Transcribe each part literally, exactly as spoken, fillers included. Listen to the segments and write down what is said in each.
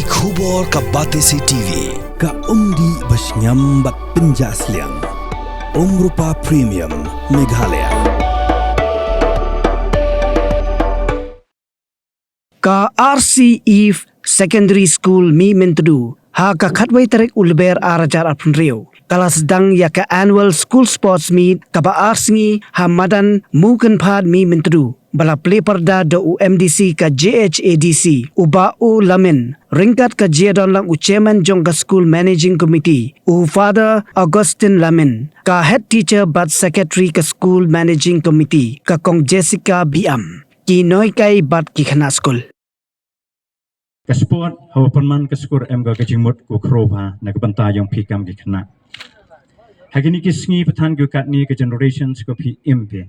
Khubor ka Batesi T V, ka umdih ba shngiam bad pynjah sliang. Umrupa Premium, Meghalaya. Ka R C Eve Secondary School Mihmyntdu, ha ka khatwei tarik u Lber ar hajar arphew hynriew, ka la sdang ïa ka Annual School Sports Meet kaba ar sngi ha madan Mukynphad Mihmyntdu, ba la plie pyrda da u M D C ka J H A D C, u Bah O Lamin, ryngkat ka jingdon lang u Chairman jong ka School Managing Committee, u Father Augustine Lamin, ka Head Teacher bad Secretary ka School Managing Committee, ka Kong Jessica Biam, ki nonghikai bad ki khynnah skul. Ka sport, haba pynman ka skur em ka ka jingmut ka khraw bha na ka bynta jong phi kam ki khynnah. Ha kine ki sngi ba than ki katne ka generations ka phi im phi.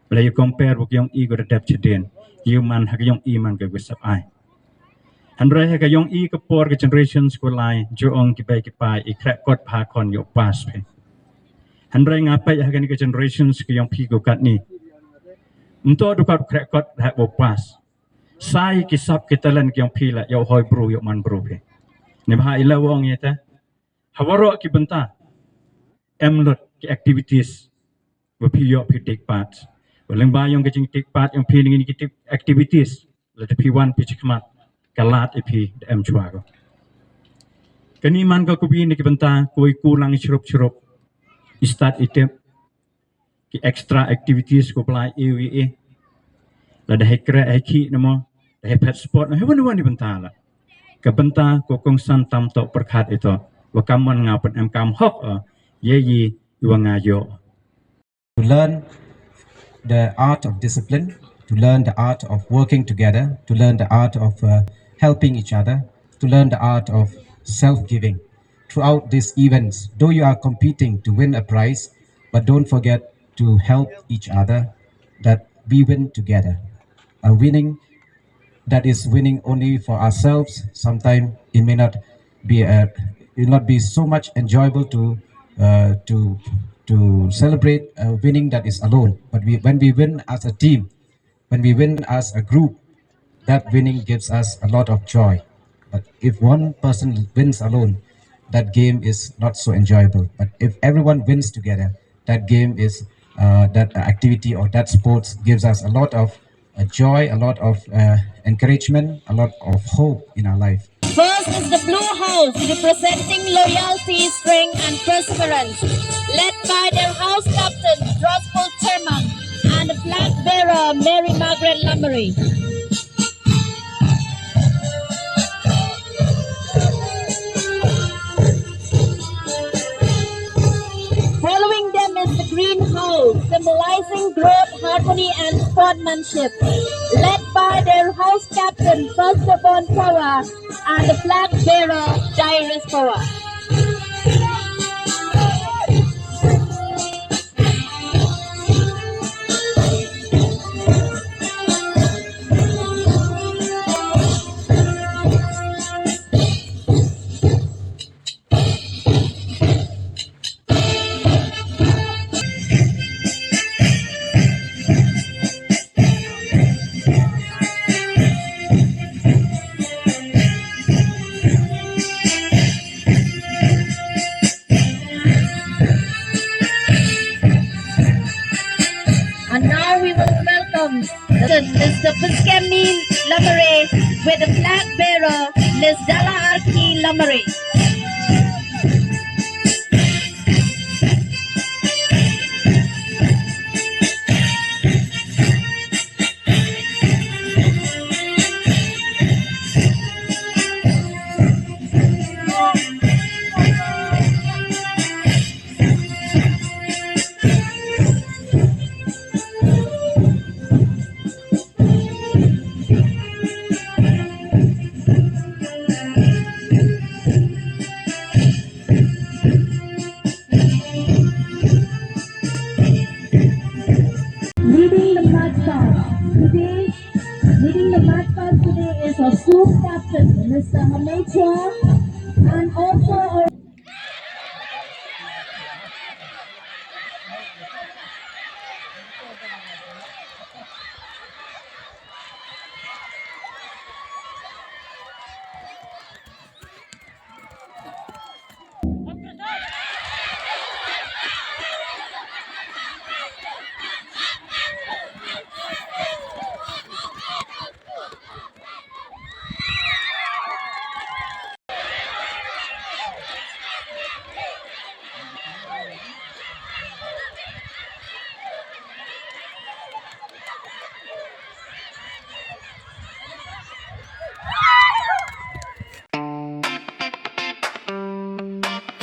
Ba la ïa compare bad ka ïong i ka da dep chadien. Ïa man ha ka ïong i man ka ka sap ai. Hynrei ha ka ïong i ka por ka generations ka lai, ju ong ki bei ki pai, i khreh kot bha khon ïoh pass phi. Hynrei nga peit ha kane ka generations ka ïong phi ka katne. Mynta du kot khreh kot ha ka pass. Sa ïa ki sap ki talent ki ïong phi la ïoh hoi bru ïoh man bru phi. Ni bha i la ong ïa ta. Ha waroh ki bynta. Em lut ki activities. Ba phi ïoh phi take part. Ba lyngba ïong ka jing take part ïong phi ngi ki take activities. Lada phi wan phi chi khmat. Ka lad ïa phi da em chwa ko. Kane man ka kubi ni ki bynta, kawei ku lang i chrup chrup. I stad i tip. Ki extra activities ko pla i wi i. Lada hei kre hei ki namo. Da hei pet sport na hei wan wan ni bynta la. Ka bynta ko kongsan tam to pyrkhat ito. Wa kam man nga pun em kam hok o. Ye yi i wa nga yo. To learn the art of discipline, to learn the art of working together, to learn the art of uh, helping each other, to learn the art of self giving. Throughout these events, though you are competing to win a prize, but don't forget to help each other, that we win together. A winning that is winning only for ourselves, sometimes it may not be a, it will not be so much enjoyable to uh, to to celebrate a winning that is alone. But we, when we win as a team, when we win as a group, that winning gives us a lot of joy. But if one person wins alone, that game is not so enjoyable. But if everyone wins together, that game is uh, that activity or that sports gives us a lot of uh, joy, a lot of uh, encouragement, a lot of hope in our life. First is the Blue House, representing loyalty, strength, and perseverance, led by their house captain, Drospel Chermang, and the flag bearer, Mary Margaret Lamare. Following them is the Green House, symbolizing growth, harmony, and sportsmanship, led by their house captain, First Born Power, and the flag bearer, Jairus Power. And now we will welcome Mister Piskemi Lamare with the flag bearer, Miss Dala Arki Lamare. Leading the march past today, leading the march past today is our school captain, Mister Manecha, and also our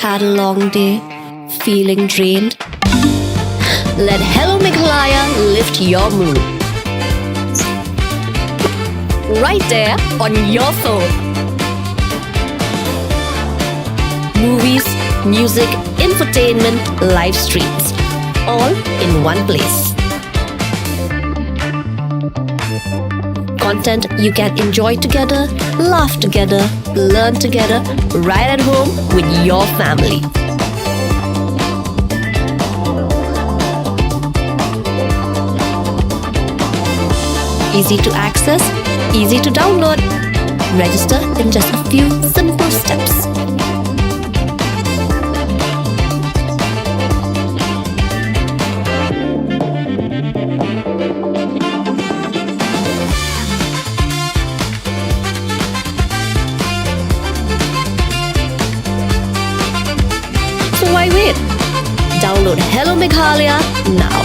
had a long day, feeling drained? Let Hello Meghalaya lift your mood. Right there on your phone. Movies, music, infotainment, live streams, all in one place. Content you can enjoy together, laugh together, learn together, right at home with your family. Easy to access, easy to download. Register in just a few simple steps. So why wait? Download Hello Meghalaya now.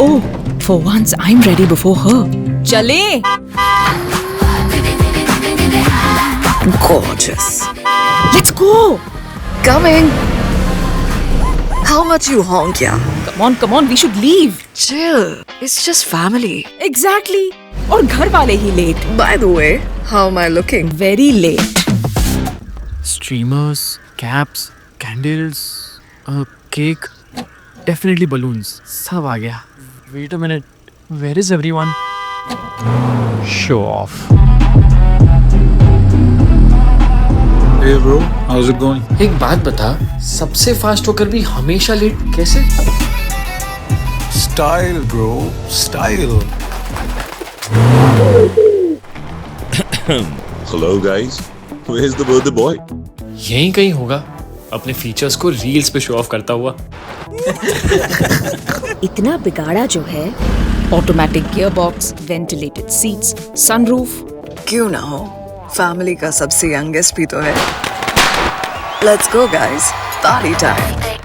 Oh, for once I'm ready before her. चले। Gorgeous. Let's go. Coming. How much you honk, yeah? Come on, come on, we should leave. Chill. It's just family. Exactly. और घर वाले ही late. By the way, how am I looking? Very late. Streamers, caps, candles, a cake, definitely balloons. सब आ गया. Wait a minute. Where is everyone? Show off. Hey bro, how's it going? एक बात बता, सबसे फास्ट होकर भी हमेशा लेट कैसे? Style bro, style. Hello guys, where's the birthday boy? यहीं कहीं होगा, अपने फीचर्स को रील्स पे शो ऑफ करता हुआ. इतना बिगाड़ा जो है. Automatic gearbox, ventilated seats, sunroof. क्यों ना हो, फैमिली का सबसे यंगेस्ट भी तो है. Let's go guys, party time.